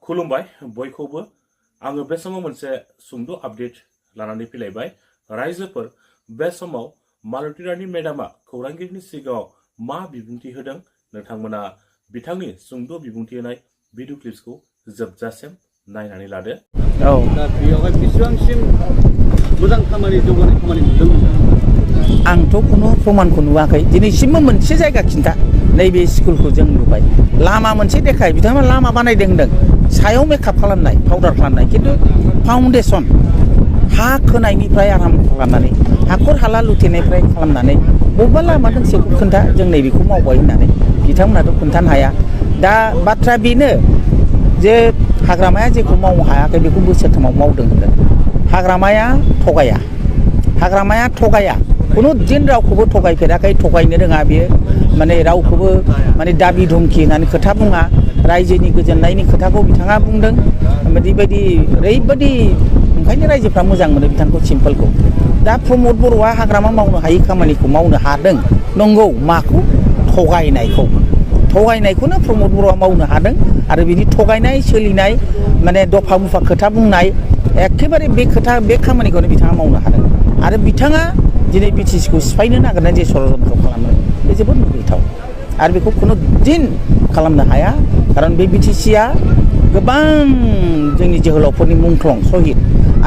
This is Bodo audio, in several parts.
खुलुमबाय बयखौबो आङो बे समाव मोनसे सुंद' आपडेट लानानै फैलायबाय रायजोफोर बे समाव मालती रानी मेडामा खौरांगिरिनि सिगाङाव मा बिबुंथि होदों नोंथांमोना बिथांनि सुंद' बिबुंथि होनाय भिडिअ क्लिप्सखौ जोबजासिम नायनानै लादो। दा बेयावहाय बेसेबांसिम मोजां खामानि जौगानाय खामानि नुदों आंथ' खुनु प्रमाणखौ नुवाखै दिनैसिमबो मोनसे जायगा खिन्था नैबे स्कुलखौ जों नुबाय लामा मोनसे देखाय बिथांमोना लामा बानायदों होनदों सायाव मेकआप खालामनाय पाउडार खालामनाय खिन्थु फाउन्डेसन हा खोनायनिफ्राय आराम्भ खालामनानै हाखर हाला लुथेनायनिफ्राय खालामनानै बबेबा लामा दोंसेखौ खोन्था जों नैबेखौ मावबाय होननानै बिथांमोनाथ' खोन्थानो हाया। दा बाथ्रा बेनो जे हाग्रामाया जेखौ मावनो हायाखै बेखौ बोसोरथामाव मावदों होनदों। हाग्रामाया थगाया खुनु दिन रावखौबो थगायफेराखै थगायनो रोङा बियो माने रावखौबो माने दाबि धमखि होननानै खोथा बुङा रायजोनि गोजोननायनि खोथाखौ बिथाङा बुंदों बेबायदि ओरैबायदि ओंखायनो रायजोफ्रा मोजां मोनो बिथांखौ सिम्पोलखौ। दा प्रमद बर'आ हाग्रामा मावनो हायि खामानिखौ मावनो हादों नंगौ माखौ थगायनायखौनो प्रमद बर'आ मावनो हादों आरो बिनि थगायनाय सोलिनाय माने दफा मुफा खोथा बुंनाय एखेबारे बे खामानिखौनो बिथाङा मावनो हादों आरो बिथाङा दिनै बिटिसिखौ सिफायनो नागिरनाय जे षड़यन्त्र खालामो बे जोबोद मुगैथाव आरो बेखौ खुनु दिन खालामनो हाया खारन बे बिटिसिया गोबां जोंनि जोहोलावफोरनि मुंख्लं सहिद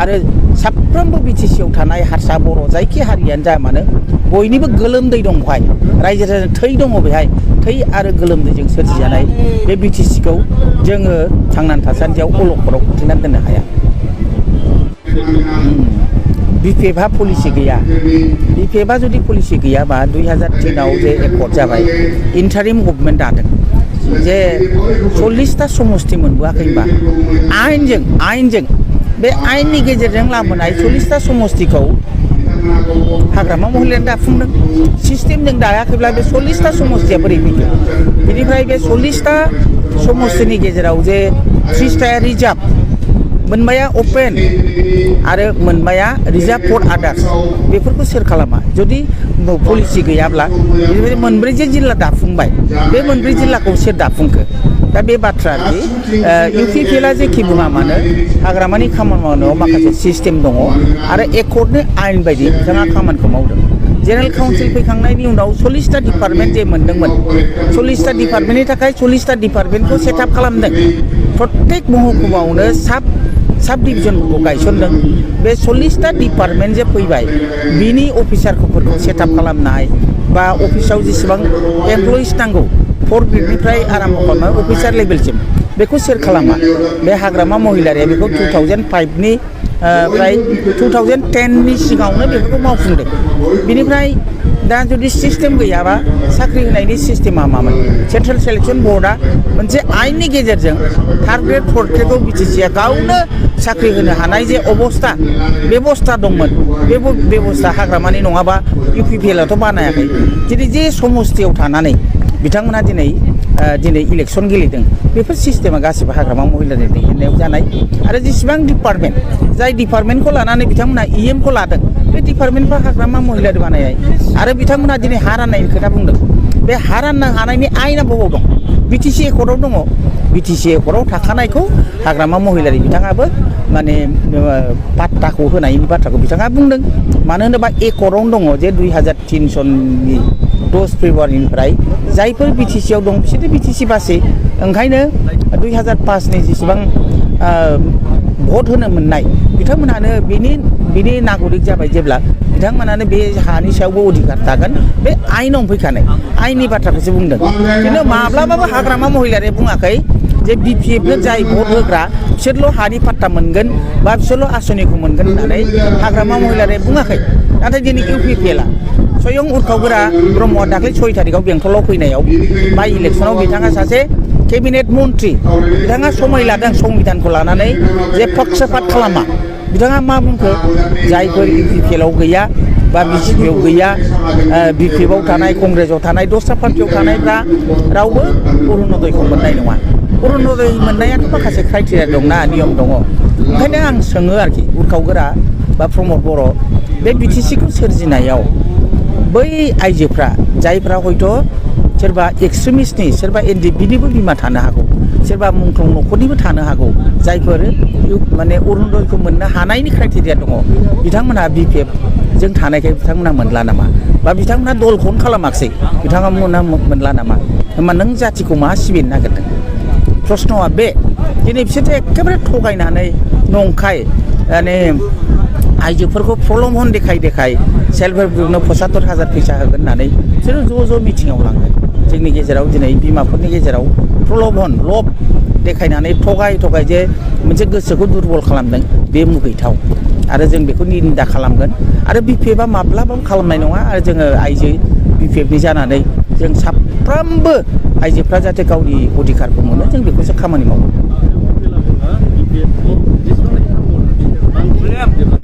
आरो साफ्रोमबो बिटिसियाव थानाय हारसा बर' जायखि हारियानो जा मानो बयनिबो गोलोमदै दं बेहाय रायजो राजानि थै दङ बेहाय थै आरो गोलोमदैजों सोरजिजानाय बे बिटिसिखौ जोङो थांनानै थासान्दियाव अलखदाव खोख्लैनानै दोननो हाया। बिपिएफआ पलिसि गैया बिपिएफआ जुदि पलिसि गैयाबा 2003आव जे एकर्ड जाबाय इन्टारिम गभर्नमेन्ट दादों जे 40टा समस्ति मोनबोआखै होनबा आइनजों बे आइननि गेजेरजों लाबोनाय 40टा समस्तिखौ हाग्रामा महिलायानो दाफुंदों सिस्टेमजों दायाखैब्ला बे 40टा समस्तिया बोरै फैखो बेनिफ्राय बे 40टा समस्तिनि गेजेराव जे 30टाया रिजार्भ मोनबाया अपेन आरो मोनबाया रिजार्भ फर आदार्स बेफोरखौ सोर खालामा जुदि पलिसि गैयाब्ला बेनिफ्राय मोनब्रै जे जिल्ला दाफुंबाय बे मोनब्रै जिल्लाखौ सोर दाफुंखो दा बे बाथ्रा इउपिपिएलआ जेखि बुङा मानो हाग्रामानि खामानि मावनायाव माखासे सिस्टेम दङ आरो एकर्डनि आयेन बायदि बिथाङा खामानिखौ मावदों। जेनेरेल काउन्सिल फैखांनायनि उनाव 40टा डिपार्टमेन्ट जे मोनदोंमोन 40टा डिपार्टमेन्टनि थाखाय 40टा डिपार्टमेन्टखौ सेटआप खालामदों प्रत्येक महकुमायावनो साब डिभिजनखौ गायसनदों बे 40टा डिपार्टमेन्ट जे फैबाय बिनि अफिसारफोरखौ सेटआप खालामनाय बा अफिसाव जेसेबां एमप्लयिज नांगौ 4 ग्रेडनिफ्राय आराम्भ खालामनाय अफिसार लेभेलसिम बेखौ सोर खालामा बे हाग्रामा महिलारिया बेखौ 2005नि फ्राय 2010नि सिगाङावनो बेफोरखौ मावफुंदों। बिनिफ्राय दा जुदि सिस्टेम गैयाबा साख्रि होनायनि सिस्टेमा मामोन सेन्ट्रेल सिलेक्सन बर्डआ मोनसे आयेननि गेजेरजों 3rd ग्रेड 4th ग्रेडखौ बिटिसिया गावनो साख्रि होनो हानाय जे बेबस्था दंमोन बे बेबस्था हाग्रामानि नङाबा इउपिपिएलआथ' बानायाखै दिनै जे समस्तियाव थानानै बिथांमोना दिनै इलेक्सन गेलेदों बेफोर सिस्टेमा गासिबो हाग्रामा महिलानि दैदेननायाव जानाय आरो जेसेबां डिपार्टमेन्ट जाय डिपार्टमेन्टखौ लानानै बिथांमोना इएमखौ लादों बे डिपार्टमेन्टफ्रा हाग्रामा महिलारि बानायनाय आरो बिथांमोना दिनै हा राननायनि खोथा बुंदों बे हा राननो हानायनि आयेना बबाव दं बिटिसि एकर्डआव दङ बिटिसि एकर्डआव थाखानायखौ हाग्रामा महिलारि बिथाङाबो माने पाट्टाखौ होनायनि बाथ्राखौ बिथाङा बुंदों मानो होनोबा एकर्डआवनो दङ जे 2003 सननि 10 फेब्रुवारिनिफ्राय जायफोर बिटिसिआव दं बिसोरो बिटिसि बासै ओंखायनो 2005नि जेसेबां भट होनो मोननाय बिथांमोनानो बिनि नागरिक जाबाय जेब्ला बिथांमोनानो बे हानि सायावबो अधिकार थागोन बे आयेनाव फैखानाय आयेननि बाथ्राखौसो बुंदों खिन्थु माब्लाबाबो हाग्रामा महिलारिया बुङाखै जे बिपिएफनो जाय भट होग्रा बिसोरल' हानि पाट्टा मोनगोन बा बिसोरल' आसनिखौ मोनगोन होननानै हाग्रामा महिलारिया बुङाखै नाथाय दिनै इउपिपिएलआ स्वयं उर्खावगोरा ब्रह्मआ दाख्लै 6 तारिखआव बेंटलाव फैनायाव बाइ इलेक्सनाव बिथाङा सासे केबिनेट मन्त्रि बिथाङा समाय लादों संबिधानखौ लानानै जे पक्षपात खालामा बिथाङा मा बुंखो जायफोर इउपिपिएलआव गैया बा बिजेपिआव गैया बिपिएफआव थानाय कंग्रेसआव थानाय दस्रा पार्टियाव थानायफ्रा रावबो अरुणदयखौ मोननाय नङा अरुणदय मोननायाथ' माखासे क्राइटेरिया दंना नियम दङ ओंखायनो आं सोङो आरोखि उर्खावगोरा बा प्रमद बर' बे बिटिसिखौ सोरजिनायाव बै आइजोफ्रा जायफ्रा हयथ' सोरबा एक्सट्रिमिस्टनि सोरबा एनडिएफबिनिबो बिमा थानो हागौ सोरबा मुंख्लं न'खरनिबो थानो हागौ जायफोर माने अरुनदयखौ मोननो हानायनि क्राइटेरिया दङ बिथांमोनहा BPF जों थानायखाय बिथांमोनहा मोनला नामा बा बिथांमोनहा दलखौनो खालामाखिसै बिथांमोनहा मोनला नामा होमबा नों जाथिखौ मा सिबिनो नागिरदों प्रश्नआ बे दिनै बिसोरथ' एखेबारे थगायनानै नंखाय माने आइजोफोरखौ प्रलम्भन देखाय सेल्फ हेल्प ग्रुपनो 75,000 फैसा होगोन होननानै बिसोरो ज' मिटिङाव लाङो जोंनि गेजेराव दिनै बिमाफोरनि गेजेराव प्रलम्भन लब देखायनानै थगाय जे मोनसे गोसोखौ दुरबल खालामदों बे मुगैथाव आरो जों बेखौ निन्दा खालामगोन आरो BPFआ माब्लाबाबो खालामनाय नङा आरो जोङो आइजो BPFनि जानानै जों साफ्रोमबो आइजोफ्रा जाहाथे गावनि अधिकारखौ मोनो जों बेखौसो खामानि मावो